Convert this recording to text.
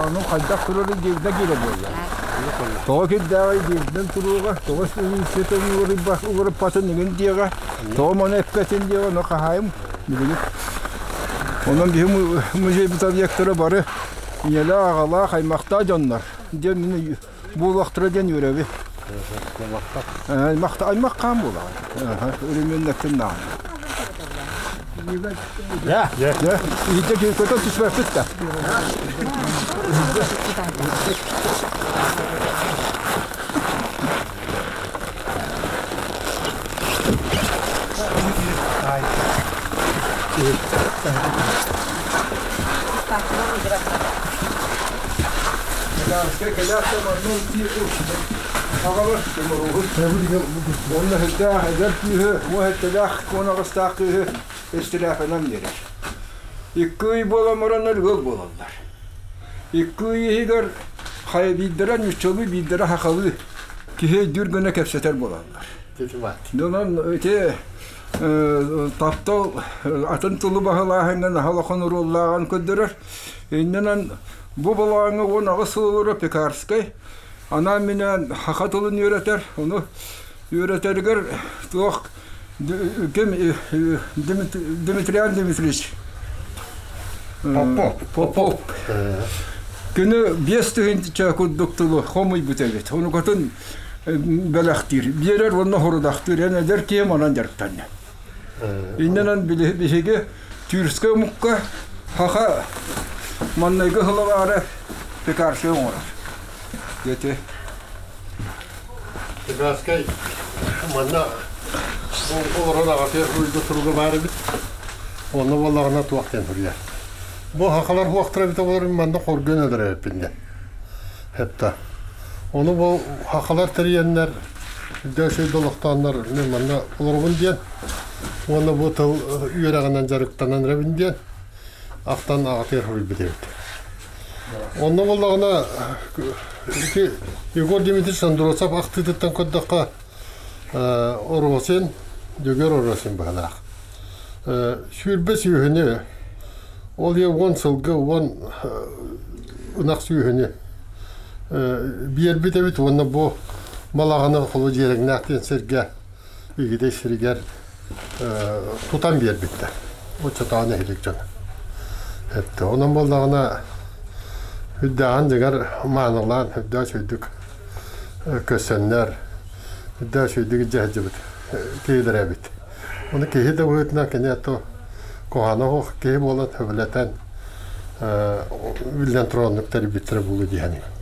Ону хайдах турарын диэбитэ киирэ буолла. Тоҕо кирдээҕий диэбитинэн туруоҕа, тоҕо сытын уларыппатын игин диэҕэ, тоҕо маны эппэтин диэҕэ, ону хаһаайым билигин. Онон биһи музейбыт объектара бары ийэлээх, аҕалаах, аймахтаах дьоннор диэн мин буолуохтара диэн үөрэбин. Аймах аймах хаан буолаҕын. Өрөмүөннэттин наҕана. Иһитэ көтөн түспэппит да. Уонна сүрдээх эдэр кыыһы, уон аҕыстаах кыыһы истилээхинэн биэрэр. Икки ый буолан бараннар ыал буолаллар. Икки ый иһигэр хайа биирдэрэ ньуччалыы, биирдэрэ сахалыы киһи өйдүүр гына кэпсэтэр буолаллар. Онон ити таптал атын тылы баһылааһыҥҥа наһаа улахан оруоллааҕын көрдөрөр. Иннинэн бу балаҕаҥҥа 18 сыл олорор Пекарскай анаан-минээн саха тылын үөрэтэр. Ону үөрэтэригэр туох ким Дмитриан Дмитриевич Попов. Попов. Күнү 5000 курдук тылы хомуйбут эбит. Онукатын бэлэхтиир. Биэрэр уонна хорудахтыыр. Эн эдэр киһи онон дьарыктанна. Иннинэн биһиги Тюркскай омукка саха маннайгы сылабаары Пекарскай оҥорор. Дети. Пекарскай манна олорон аҕатыгар суруйбут суруга баар эбит. Онно буоллаҕына туох диэн суруйар. Бу сахалар хуохтара эбитэ буолар манна хоргуйан өлөр эбиппин диэн. Хепта. Ону бу сахалар тэрийэннэр үрдээх олохтооннор мин манна олоробун диэн уонна бу тыл үөрэҕинэн дьарыктанан эрэбин диэн ахтан аҕатыгар суруйбут эбит. Онно буоллаҕына ити Егор Дмитриевич Андросов ахтыытыттан көрдөххө Оросин, Дьөгүөр Оросин быһалаах. 20 сүүһүнү ол иһин 10 сылга 10 ынах сүүһүнү биэрбит эбит уонна бу балаҕаны холу дьиэрэҥнээх диэн сиргэ Игидэй сиригэр тутан биэрбиттэр. Оччотооҕу нэһилиэк дьоно. Эттэ. Онон буоллаҕына үрдээҕин дьыгар маанылаан үрдээх үчүгэйдик көрсөннөр, үрдээх үчүгэйдик илдьэ сылдьыбыт киһилэрэ эбит. Ону киһи да быһыытынан кини ото куһаҕана суох киһи буолан сөбүлэтэн биллэн турар оннук тэрийбиттэрэ буолуо дии саныыбын.